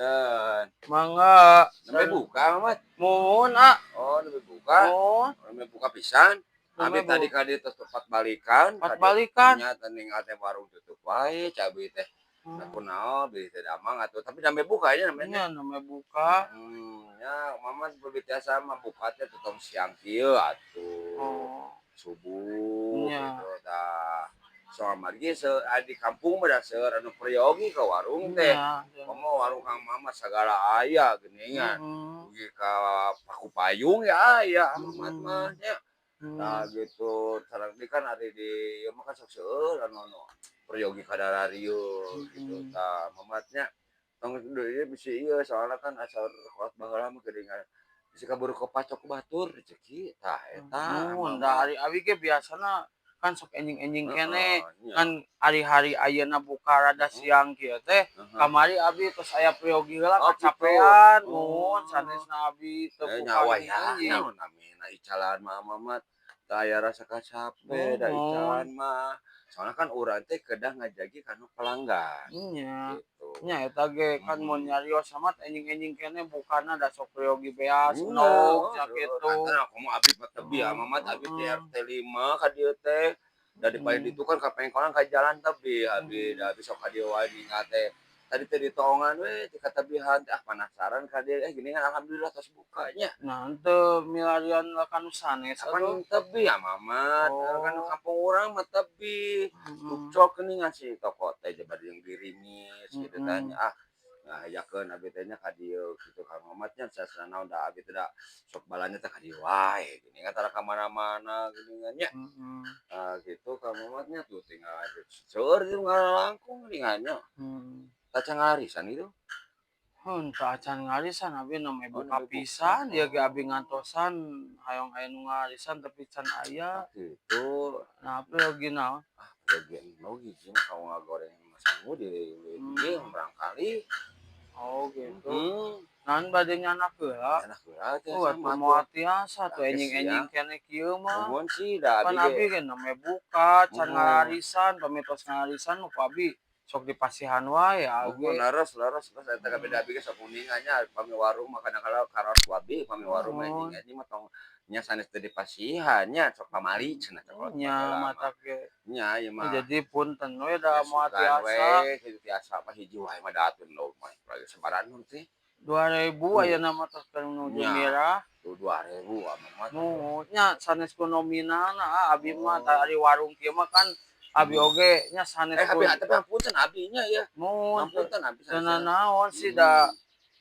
Punten. Mangga. Nembe buka, Mamat? Muhun, ah. Oh, nembe buka. Muhun. Nembe buka pisan. Abi Nembe tadi ka dieu tos tempat balikan. Empat balikan. Nya teh teh warung tutup wae cabe teh. Nah, kunaon beli teh damang atuh, tapi nembe buka nya namanya. Nya nembe buka. Ya Mamat lebih biasa mah buka teh tong siang kieu atuh. Oh. Subuh Nya. Gitu tah. Soal margi di kampung mah da seueur anu peryogi ka warung teh. Nya. Komo warung Kang Mamat sagala aya geuningan. Dugi ka paku payung ya aya Mamat mah nya. Nah, gitu, sareng deui kan ari di ieu mah kan sok seueur anu anu peryogi ka dararieu gitu tah Mamatnya. Tong deui bisi ieu, soalna kan asal kolot baheula mah geuningan bisi kaburu kepacok ku batur rezeki tah eta. Muhun da ari abi ge biasana kan sok enjing-enjing keneh. Nya. Kan ari hari ayeuna buka rada siang kieu teh. Kamari abi tos aya peryogi heula, Oh, gitu. kacapean. Oh. Muhun, sanesna abi teu Eh, buka nyawa ya, enjing. Naon namina icalan mah, Mamat. Teu aya rasa kacape da Muhun. icalan mah. Soalna kan urang teh kedah ngajagi kanu pelanggan. Nya. Gitu. Nya eta ge kan mun nyarios sama enjing-enjing keneh bukana da sok peryogi beas, Nya, endog seueur. sakitu. Kanten komo abi mah tebi ya, Mamat, abi di RT 5 ka dieu teh. Da di paling ditu kan ka pengkolan ka jalan tebi abi, da abi sok ka dieu wae ningal teh. Tadi teh ditoongan we ti katabihan teh, ah, penasaran ka dieu, eh, geuningan alhamdulillah tos buka nya. Nah, henteu milarian ka nu sanes Kapan atuh. Tebi ya, Mamat, kan kampung urang mah tebi. Cocok geuningan si toko teh bade jeung girimis gitu tah nya. Ah, ngahajakeun abi teh nya ka dieu gitu Kang Mamat nya, sasana naon da abi teh da sok balanja teh ka dieu wae geuningan, tara ka mana-mana geuningan nya. Nah, gitu Kang Mamat nya, tuh tinggal seueur ieu ngalalangkung geuningan nya. Tacan ngarisan itu? Henteu, acan ngarisan abi, nembe Oh, buka nembe buka. Pisan ieu ge abi ngantosan hoyong aya nu ngarisan tapi can aya. Gitu. Nah, peryogi naon? Ah, peryogi endog hiji mah ka ngagoreng sangu di dieu barangkali. Oh, gitu. Hmm. Naon bade nyandak heula? Nyandak heula teh Oh, atuh sama moal atuh. tiasa atuh Tah, enjing-enjing siang. keneh kieu mah. Nuhun sih da Pan abi abi ge. Ge nembe buka, can Muhun. Ngarisan, pami tos ngarisan mah ku abi sok dipasihan wae Muhun, age. Leres leres leres eta ge beda abi ge sok uninga nya pami warung mah kadang-kala karaos ku abi pami warung mah. Muhun. Enjing-enjing mah tong nya sanes teu dipasihan nya, sok pamali cenah teh kolot Nya baheula mah. Matak ge. Nya ieu mah. Jadi punten we da Ya moal sugan tiasa. We kitu tiasa mah hiji wae mah da atuh endog mah sabaraha teh? 2000 ayeuna mah tos menuju Nya. Mirah. Tuh 2000 ah, Mamat. Muhun nya sanes ku nominalna, ah, abi mah Oh. ari warung kieu mah kan abi oge nya sanes Eh, ku abi tapi hapunten abi nya ya. Muhun. Hapunten abi Teu sanes. Nanaon sih da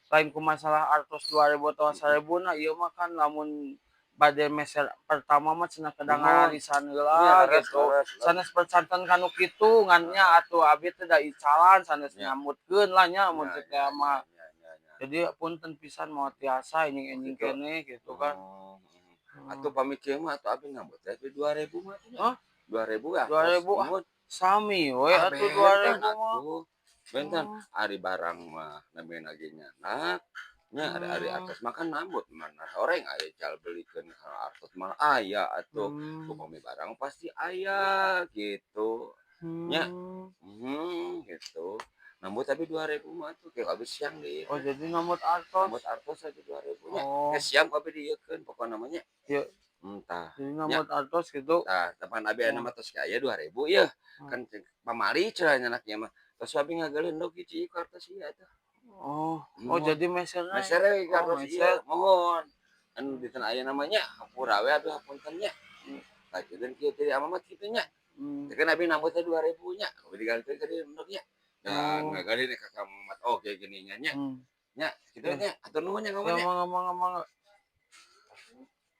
lain ku masalah artos 2000 atawa 1000 na ieu mah kan lamun bade meser pertama mah cenah kedah Muhun. Ngararisan Nya heula leres gitu. leres leres. Sanes percanten kanu kitu ngan nya atuh abi teh da icalan sanes Nya. Nyamutkeun lah nya mun Nya cek nya teh mah. Nya nya nya. Jadi punten pisan moal tiasa enjing-enjing Gitu. Keneh gitu kan. Oh, Atuh pami kieu mah atuh abi nambut teh 2000 mah atuh nya. Hah? 2000 ya. 2000 ah. Muhun. Sami we Ah, atuh benten 2000 mah. Atuh. Benten Oh. ari barang mah namina ge nyandak nya, ari ari artos mah kan nambut mana horeng aya cal belikeun ka artos mah aya atuh. Upami barang pasti aya gitu nya. Gitu. Nambut tapi 2000 mah atuh kayak abi siang deui. Oh, jadi nambut artos. Nambut artos aja 2000 nya. Oh. Eh, siang ku abi dieukeun pokona mah nya. Ieu. Entah. Jadi nambut artos gitu. Tah, tepan abi aya Oh. mah tos aya 2000 yeuh. Hmm. Kan cek pamali cenah nyandak mah. Tos abi ngagaleuh endog hiji ku artos ieu atuh. Oh, oh Muhun. Jadi meserna. Meser we Oh, artos ieu, meser. Muhun. Anu dinten aya namanya hampura we atuh, hapunten nya. Tah kieu kieu teh ama mah kitu nya. Teh kan abi nambut teh 2000 nya. Abi digalihkeun ka dieu endog nya. Nah, Oh. ngagalih ka Kang Mamat oge geuningan nya. Nya, kitu Ya. nya. Hatur nuhun nya Ya ngomongnya. Mangga mangga mangga.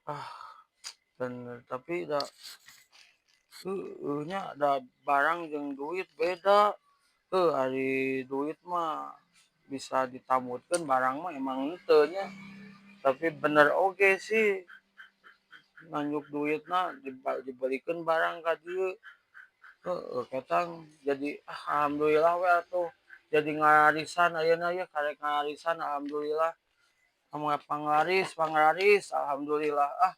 Ah, bener tapi da heueuh nya da barang jeung duit beda. Heuh, ari duit mah bisa ditambutkeun, barang mah emang henteu nya. Tapi bener oge sih. Nganjuk duitna dibelikeun barang ka dieu. Heeh, ketang jadi ah, alhamdulillah we atuh jadi ngarisan ayeuna ye karek ngarisan, alhamdulillah. Panglaris panglaris alhamdulillah, ah,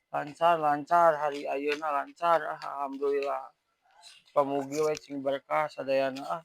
lancar lancar hari ayeuna lancar, ah, alhamdulillah. Pamugi we cing berkah sadayana, ah.